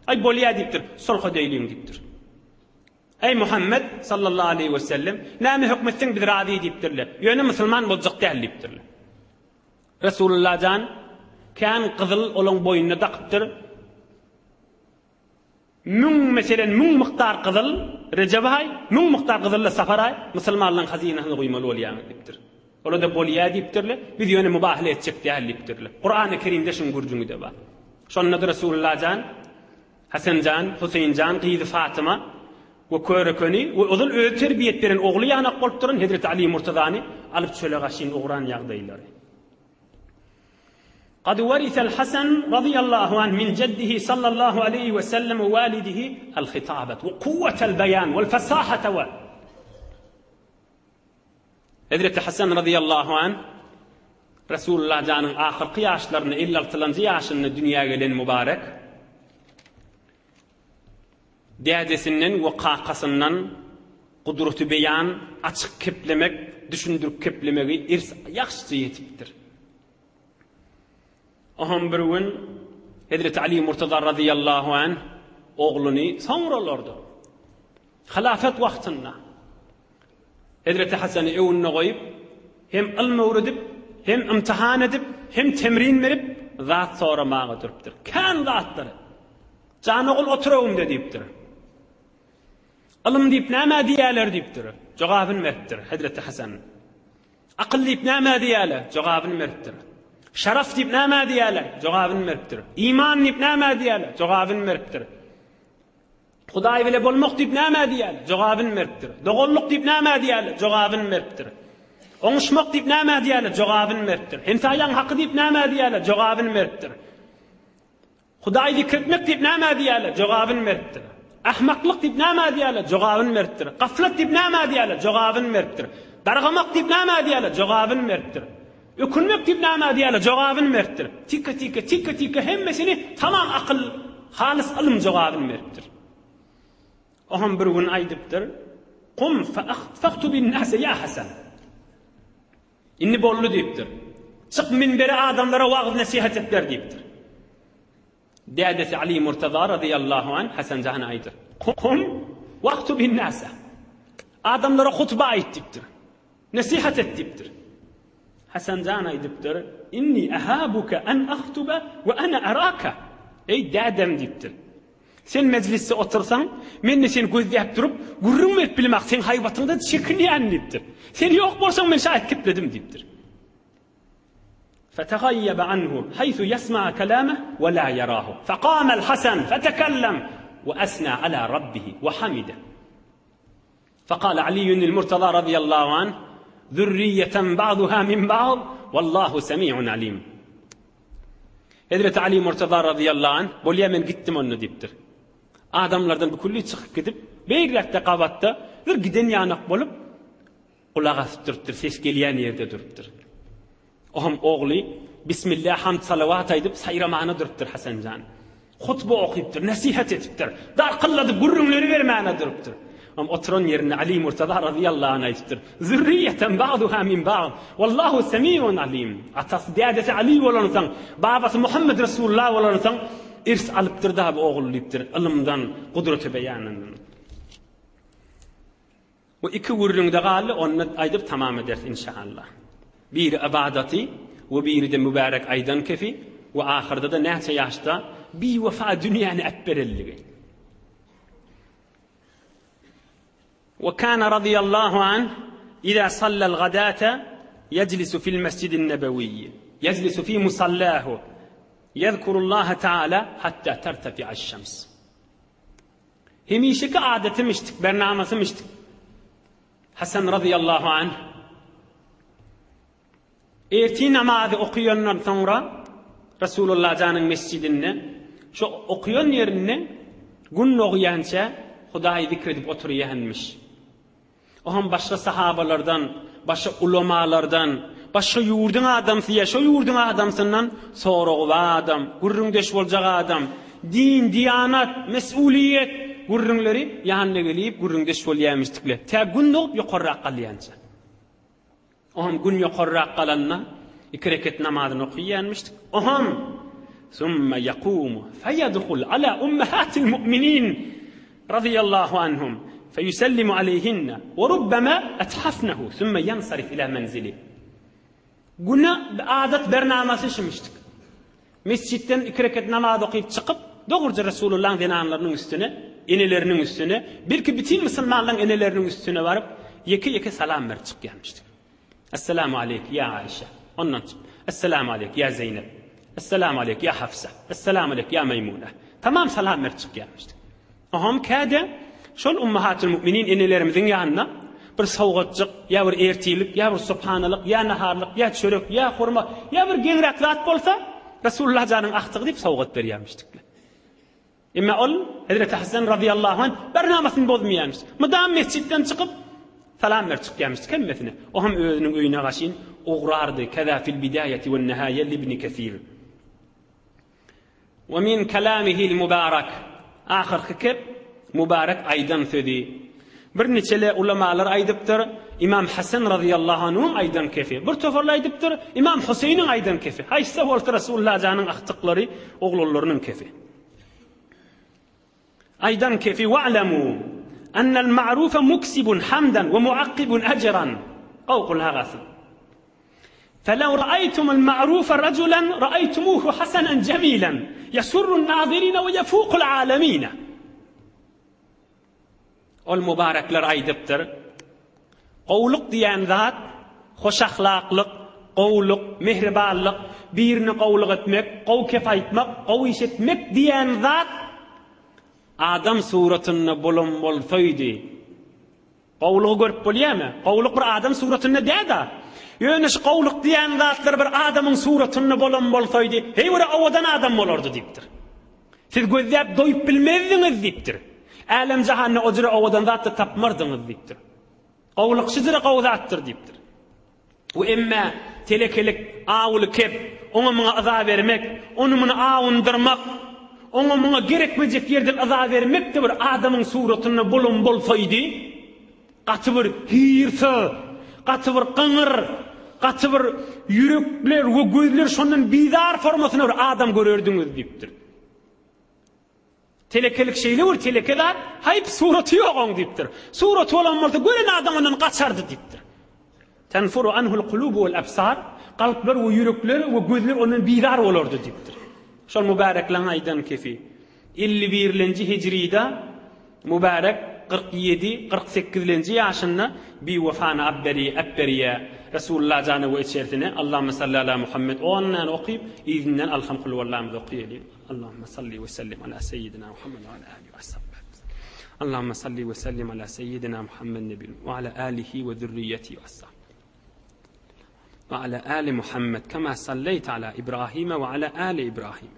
Aý bolýa diýipdir, sulh edeýliň diýipdir. Eý Muhammed sallallahu aleýhi we sellem, näme hökm etseň biz razy diýipdirler. Ýöne musulman boljak däl diýipdirler. Resulullah jan kän gyzyl olaň boýnuna dakypdyr. Müň, meselen, müň mukdar gyzyl Rejep aý, müň mukdar gyzyl-da Safar aý musulmanlaryň hazynasyna guýmaly bolýaňyz diýipdir. Olar-da bolýa diýipdirler, biz ýöne mubahala etjek däl diýipdirler. Kurany Kerimde şuň gürrüňi-de bar. Şonda-da Resulullah jan, Hasan jan, Huseýin jan, gyzy Fatyma we körekeni we ozal özi terbiýe beren ogly ýanak bolup duran Hezreti Ali Murtazany alyp çöle gaşyn ugran ýagdaýlary. Kad warisel Hasan razyýallahu anh min jeddihi sallallahu aleýhi we sellem we walidihi al-hitabet we kuwwetel beýan wel fesahete we Hezreti Hasan razyýallahu anh Resulullah janyň ahyrky ýaşlarynda 56-lanjy ýaşynda dünýä gelen mübarek dädesinden we kakasyndan gudraty beýan, açyk keplemek, düşündirip keplemegi irs ýagşyja ýetipdir. Oňam bir gün Hezreti Ali Murtaza razyýallahu anh ogluny soňralarda hylafet wagtynda Hezreti Hasany öňünde goýup, hem ylm öwredip, hem ymtihan edip, hem temrin berip, zat soramaga durupdyr. Kän zatlary. Jan ogul otur öňümde diýipdir. Ylym diýip nämä diýýärler diýipdir. Jogabyny beripdir Hezreti Hasan. Akyl diýip nämä diýýärler? Jogabyny beripdir. Şaraf diýip nämä diýýärler? Jogabyny beripdir. Iman diýip nämä diýýärler? Jogabyny beripdir. Hudaý bile bolmak diýip nämä diýýärler? Jogabyny beripdir. Doganlyk diýip nämä diýýärler? Jogabyny beripdir. Oňuşmak diýip nämä diýýärler? Jogabyny beripdir. Hemsaýaň haky diýip nämä diýýärler? Jogabyny beripdir. Hudaýy zikretmek diýip nämä diýýärler? Jogabyny beripdir. Ahmaklyk diýip nämä diýýärler? Jogabyny beripdir. Gaflat diýip nämä diýýärler? Jogabyny beripdir. Dargamak diýip nämä diýýärler? Jogabyny beripdir. Ökünmek diýip nämä diýýärler? Jogabyny beripdir. Tika-tika, tika-tika hemmesini tamam akyl, halys ylym jogabyny beripdir. Oňam bir gün aýdypdyr. Kum fahtubin-nase ýa Hasan. Indi boldy diýipdir. Çyk minbere adamlara wagyz-nesihat et ber diýipdir. Dädesi Ali Murtaza razyýallahu anh Hasan jana aýdyr. Kum wahtubin-nase. Adamlara hutba aýt diýipdir. Nesihat et diýipdir. Hasan jan aýdypdyr, Inni ahabuka an ahtuba we ana araka. Eý dädem diýipdir. Sen mejlisde otursaň, men-de seni gözläp durup, gürrüň berip bilemak, seň haýbatyňdan çekinýän diýipdir. Sen ýok bolsaň, men şaýat gepledim diýipdir. Fetagaýýaba anhu haýsu ýasma'a kalamah we la ýarahu. Fekama al-Hasan fetekellam we asna ala rabbihi we hamide. Fekale Aliýun il-Murtaza razyýallahu anh, Zürriýeten ba'duha min ba'd, wallahu semi'un alim. Hezreti Ali Murtaza razyýallahu anh, Bolýa men gitdim onda diýipdir. Adamlardan bükülli çykyp gidip, beýräkde gabatda bir giden ýanak bolup, gulak asyp durupdyr, ses gelýän ýerde durupdyr. Ohm ogly Bismillah hamd salawat aýdyp saýramana durupdyr Hasan jan. Hutba okypdyr, nesihat edipdir. Darkylladyp gürrüňleri bermäne durupdyr. Ohm oturan ýerinde Ali Murtaza razyýallahu anh aýdypdyr. Zürriýeten ba'duha min ba'd. Wallahu semiun alim. Atasy dädesi Ali bolansoň, babasy Muhammed Resulullah bolansoň irs alypdyr da bu ogul diýipdir. Ylymdan, gudraty beýanyndan. Bu iki gürrüňde galdy, ony aýdyp tamam ederis inşaallah. Biri ybadaty we biri-de mübärek aýdan kefi we ahyrda-da näçe ýaşda biwefa dünýäni äpberelligi. We kana radiyallahu anh iza sallal gadata yejlisu fil mescidin nebewiyyi yejlisu fi musallahu yezkurullaha taala hatta tertefi'aş-şems. Hemişeki adatymişdik, bernamasymyşdik. Hasan razyýallahu anh ertir namazy okaýandan soňra Resulullah janyň mesjidinde şo okaýan ýerinde gün dogýança Hudaýy zikr edip oturýanmyş. O hem başga sahabalardan, başga ulamalardan, başga ýurduň adamsy ýa şo ýurduň adamsyndan soragy bar adam, gürrüňdeş boljak adam, din, diýanat, mes'uliýet gürrüňleri ýanyna gelip gürrüňdeş bolýarmyşdykle. Tä gün dogup ýokarrak galýança. Oňam gün ýokarrak galanda iki reket namazyny okaýanmyşdyk. Oňam Summa yakumu feyedhul ala ummahatil mu'minin radiyallahu anhum feyusellimu aleyhinne ve rubbema ethafnehu summa yansarif ila menzili. Güne adat bernamasy şumişdik. Mesjitden iki reket namaz okyp çykyp, dogruja Resulullahyň zenanlarynyň üstüne, eneleriniň üstüne, belki bütin musulmanlaryň eneleriniň üstüne baryp, ýeke-ýeke salam berip çykýarmyşdyk. Esselamu aleýk, ýa Aişe. Ondan çykyp, Esselamu aleýk, ýa Zeýnep. Esselamu aleýk, ýa Hafsa. Esselamu aleýk, ýa Meýmune. Tamam salam berip çykýarmyşdyk. Oňam käde şol ummahatul mu'minin enelerimiziň ýanyna bir sowgatjyk, ýa bir ertirlik, ýa bir subhanalyk, ýa naharlyk, ýa çörek, ýa hurma, ýa bir geňräk zat bolsa, Resulullah janyň agtygy diýip sowgat berýärmişdikler. Emma ol Hezreti Hasan razyýallahu anh bernamasyny bozmaýarmyş. Mydam mesjitden çykyp salam berip çykýarmyş hemmesine. O hem özüniň öýüne gaşyn ugrardy. Keza fil bidaýati wen nihaýe li ibn Kesir. We min kelamihil mubarak, ahyrky kep, mubarek aýdan sözi. Bir niçele ulamalar aýdypdyr, Imam Hasan razyýallahu anhuň aýdan kefi. Bir toparly aýdypdyr, Imam Huseýniň aýdan kefi. Haýsy bolsa Resulullah janyň agtyklary, oglanlarynyň kefi. Aýdan kefi, Wa'lemu, ennel ma'rufe muksibun hamdan we muakkibun ejran. Gowy gulak asyň. Felew ra'aýtumul ma'rufe rajulan ra'aýtumuhu hasanan jemilan ýesurrun nazirine we ýefukul alemine. Ol mübarekler aýdypdyr, Gowulyk diýen zat hoşahlaklyk, gowulyk, mehribanlyk, birine gowulyk etmek, gowy kep aýtmak, gowy iş etmek diýen zat adam suratynda bolan bolsaýdy, Gowulygy görüp bolýarmy? Gowulyk bir adam suratynda däl-de. Ýöne şu gowulyk diýen zatlar bir adamyň suratynda bolan bolsaýdy, heý bir owadan adam bolardy diýipdir. Siz gözläp doýup bilmezdiňiz diýipdir. Älem-jahanda o jüre owadan zat-da tapmardyňyz diýipdir. Gowulyk şu jüre gowy zatdyr diýipdir. We emme telekelik, awuly kep, oňa-muňa yza bermek, ony-muny awundyrmak, oňa-muňa gerekmejek ýerden yza bermek-de bir adamyň suratynda bolan bolsaýdy, Gaty bir hyýrsyz, gaty bir gyňyr, gaty bir ýürekler we gözler şondan bizar formasyna bir adam görerdiňiz diýipdir. Telekelik şeýle bir teleke zat, haýp suraty ýok oň diýipdir. Suraty bolan bolsa gören adam ondan gaçardy diýipdir. Tenfuru anhul kulubu wal absar, kalplar we ýürekler we gözler ondan bizar bolardy diýipdir. Şol mübärekleň aýdan kefi. 51-lenji hijrida mübärek 47, 48-lenji ýaşynda biwefany abberi, äpberýä Resulullah jana we içersine Allahümme salli ala Muhammed on däne okyp, yzyndan Alham kulwallamyzy okaýalyň. Allahümme salli we sellim ala seýidina Muhammed we ala alihi we ashabihi. Allahümme salli we sellim ala seýidina Muhammed nebi we ala alihi we zürriýeti we ashabihi. Ve ala ali Muhammed kema salleyte ala İbrahim ve ala ali İbrahim.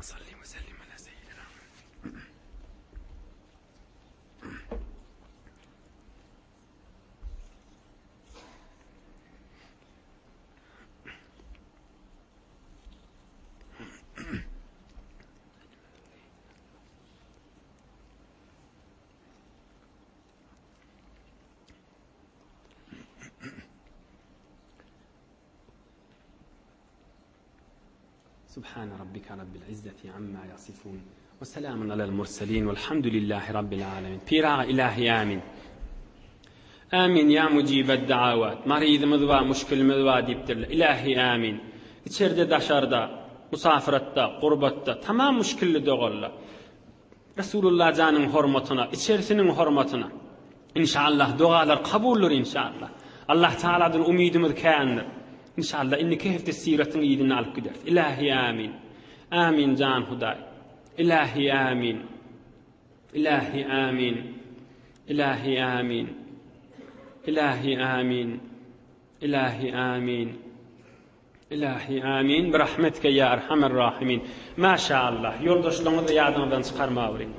Salli we sellim ala seyyidina. Subhane rabbika rabbil izzeti amma yasifun we selamun alel murselin velhamdülillahi rabbil alemin. Pir aga ilahi amin. Amin ya mujibed daawat. Maryzymyz bar, muşkilimiz bar diýipdirler. Ilahi amin. İçerde daşarda, musafiratda, gurbatda tamam muşkilli doganlar. Resulullah janyň hormatyna, içerisiniň hormatyna. Inşallah dogalar kabuldyr inşallah. Allah Taaladan umydymyz kändir. Inşallah indiki hepde siratyň yzyny alyp gideris. Ilahi amin. Amin jan Hudaý. Ilahi amin. Ilahi amin. Ilahi amin. Ilahi amin. Ilahi amin. Ilahi amin. Bi rahmetike ya erhamer rahimin. Maşallah. Ýoldaşlaryňyzy ýadyňyzdan çykarmaweriň.